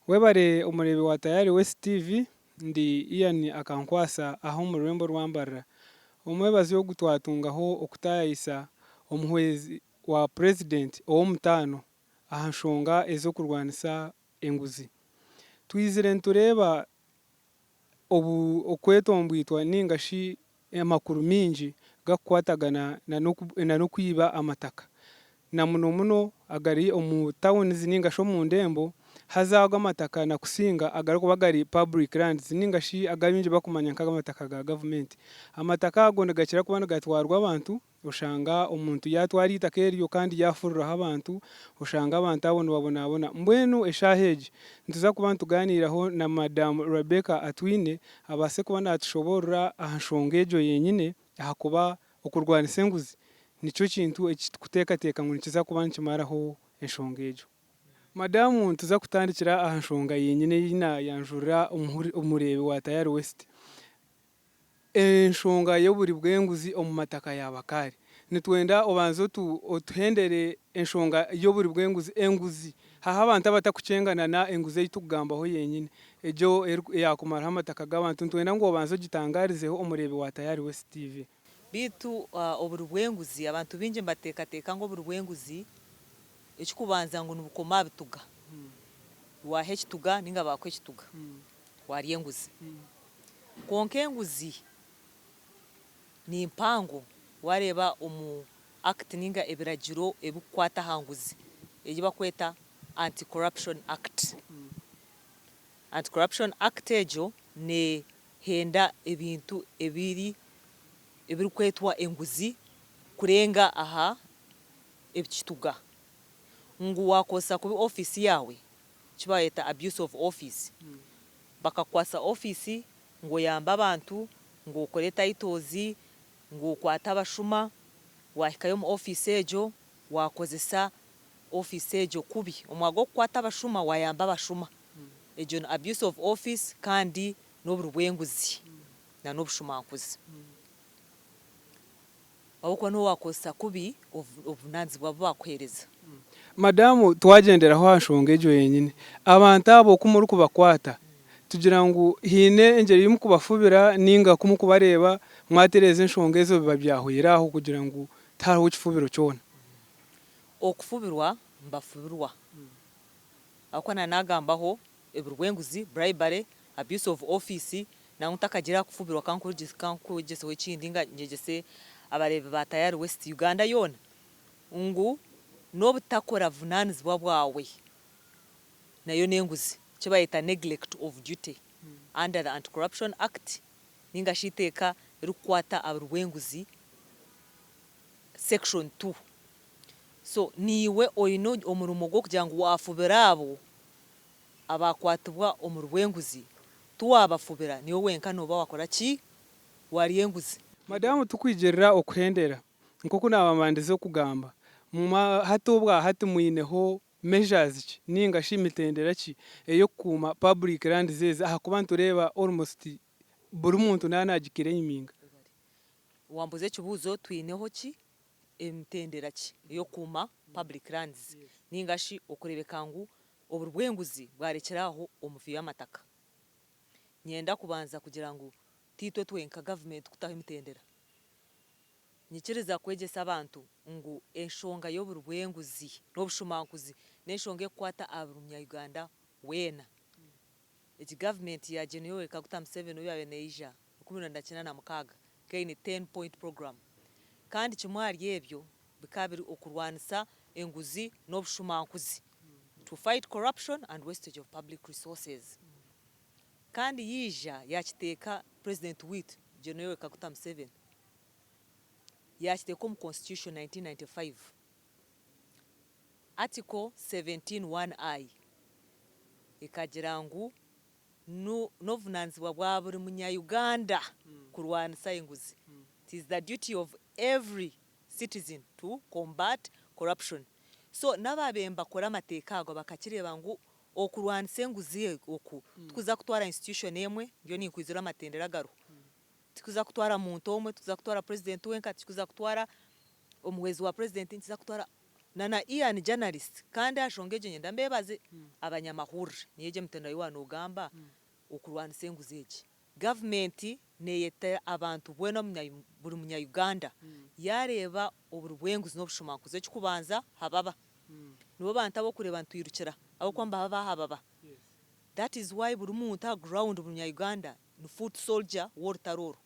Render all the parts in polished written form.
Webare omureebi wa Tayari West TV, ndi Ian Akankwasa aha omu rurembo rwa Mbarara. Omwebazyo ogu twatungaho okutaayayisa omuhwezi wa Purezidenti ow'omutaano aha nshonga ez'okurwanisa enguzi. Twizire nitureeba obu okwetombwitwa ninga shi amakuru mingi gakukwatagana na n'okwiba amataka na muno muno agari omu towns ninga shi omu ndembo haza ago amataka na kusinga agarikuba gari public lands ninga shi agu abaingi bakumanya nk'amataka ga gavumenti. Amataka ago nigakira kuba nigatwarwa abantu Oshanga omuntu yaatwara eitaka eryo kandi yaafururaho abantu, oshanga abantu abo nibabonabona. Mbwenu eshaaha egi nituza kuba nitugaaniiraho na Madam Rebecca Atwine abaase kuba naatushoboorora aha nshonga egyo yenyine ahakuba okurwanisa enguzi nikyo kintu eki turikuteekateeka ngu nikiza kuba nikimaraho enshonga egyo. Madamu nituza kutandikira aha nshonga yenyine ei naayanjurira omureebi wa Tayari West. Enshonga y'oburi bw'enguzi omu mataka ya Bakaari. Nitwenda obanze otuhendere enshonga y'oburi bw'enguzi, enguzi. Hariho abantu abatakukyengana na enguzi ei turikugambaho yenyine, egyo eyakumaraho amataka g'abantu. Nitwenda ngu obanze ogitangarizeho omureebi wa Tayari West TV. Beitu oburi bw'enguzi, abantu baingi nibateekateeka ngu oburi bw'enguzi ekirikubanza ngu nibukoma aha bituga. Waaha ekituga nainga baakuha ekituga, waarya enguzi. Kwonka enguzi ni mpango wareeba omu Act ninga ebiragiro ebikukwata aha nguzi eyi bakweta Anti Corruption Act. Anti Corruption Act egyo nehenda ebintu ebiri ebirikwetwa enguzi kurenga aha ekituga. Ngu wakozesa kubi ofiisi yaawe eki bayeta abuse of office Bakakukwatsa ofiisi ngu oyambe abantu, ngu okore titles, ngu okwate abashuma, waahikayo omu ofiisi egyo waakozesa ofiisi egyo kubi. Omwanya gw'okukwata abashuma waayamba abashuma. Egyo ni abuse of office kandi n'oburi bw'enguzi na n'obushumankuzi. Ahabw'okuba niiwe waakozesa kubi obuvunaanizibwa bu baakuheereza. Madamu twagyenderaho aha nshonga egyo yenyine, abantu abo ku murikubakwata tugira ngu haine engyeri ei murikubafubira ninga ku murikubareeba mwatereeza enshonga ezo biba byahweire aho kugira ngu tihariho kifubiro kyona? Okufubirwa nibafubirwa ahabw'okuba na naagambaho ebirwenguzi, bribery, abuse of office, nangwa ntakagiire aha kufubirwa kankwegyeseho ekindi ninga nyegyese abareebi ba Tayari West Uganda yoona ngu n'obutakora buvunanizibwa bwawe nayo n'enguzi eki bayeta neglect of duty under the Anti Corruption Act ninga shi eiteeka erikukwata aha birwenguzi section two. So niiwe oine omurimo gw'okugira ngu wafubira abo abaakwatibwa omuri bw'enguzi, tiwaabafubira, niiwe wenka nooba waakora ki? Waarya enguzi. Madamu tukwigirira okuhendera nkoku naba mbandize okugamba, hati obwa hati mwineho measures ki ninga shi mitendera ki eyokukuuma public lands ezi ahakuba nitureeba almost buri muntu naba nagiclaiminga. Wambuuza ekibuuzo twineho ki emitendera ki ey'okukuuma public lands ninga shi okureebeka ngu oburi bw'enguzi bwarekyera aho omu nju y'amataka. Niinyenda kubanza kugira ngu tiitwe twenka gavumenti kutaho emitendera. Nyikiriza kwegyesa abantu ngu enshonga y'oburi bw'enguzi n'obushumankuzi n'enshonga erikukwata aha buri munya-Uganda weena. Egi gavumenti ya Gen Yoweri Kaguta Museveni obu yaabaire neija 1996 ekaba eine Ten Point Program kandi kimwe ahari ebyo bikaba biri okurwanisa enguzi n'obushumankuzi, to fight corruption and wastage of public resources. Kandi yaija yaakiteeka Purezidenti waitu Gen Yoweri Kaguta Museveni yaakiteeka omu Constitution 1995 Article 17 1 I ekagira ngu n'obuvunaanizibwa bwa buri munya-Uganda kurwanisa enguzi, It is the duty of every citizen to combat corruption. So n'abaabaire nibakora amateeka ago bakakireeba ngu okurwanisa enguzi oku tikuza kutwara institution emwe, ndiyo ninkwizura amatendera agariho, tikuza kutwara muntu omwe, tikuza kutwara purezidenti wenka, tikikuza kutwara omuhwezi wa purezidenti, nikiza kutwara. Na na Ian journalist kandi aha shonga egyo niinyenda mbeebaze abanyamahurire niyo egyo emitendera ei waaba noogamba okurwanisa enguzi egi. Gavumenti neeyeta abantu boona buri munya Uganda yaareeba oburi bw'enguzi n'obushumankuzi ekirikubanza hababa. Nibo bantu ab'okureeba nitwirukira ahabw'okuba nibaba baahababa. That is why buri muntu aha ground buri munya Uganda ni foot soldier w'orutaro oru.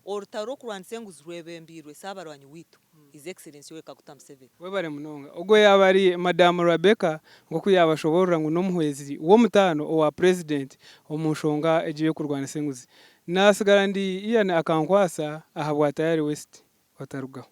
Orutaro rw'okurwanisa enguzi rwebembeirwe Ssaabarwanyi waitu His Excellency Yoweri Kaguta Museveni. Webare munonga. Ogwo yaaba ari Madam Rabecca nk'oku yaabashoboorora ngu n'omuhwezi w'omutaano owa Purezidenti omu nshonga egi ey'okurwanisa enguzi. Naatsigara ndi Ian Akankwasa ahabwa Tayari West. Otarugaho.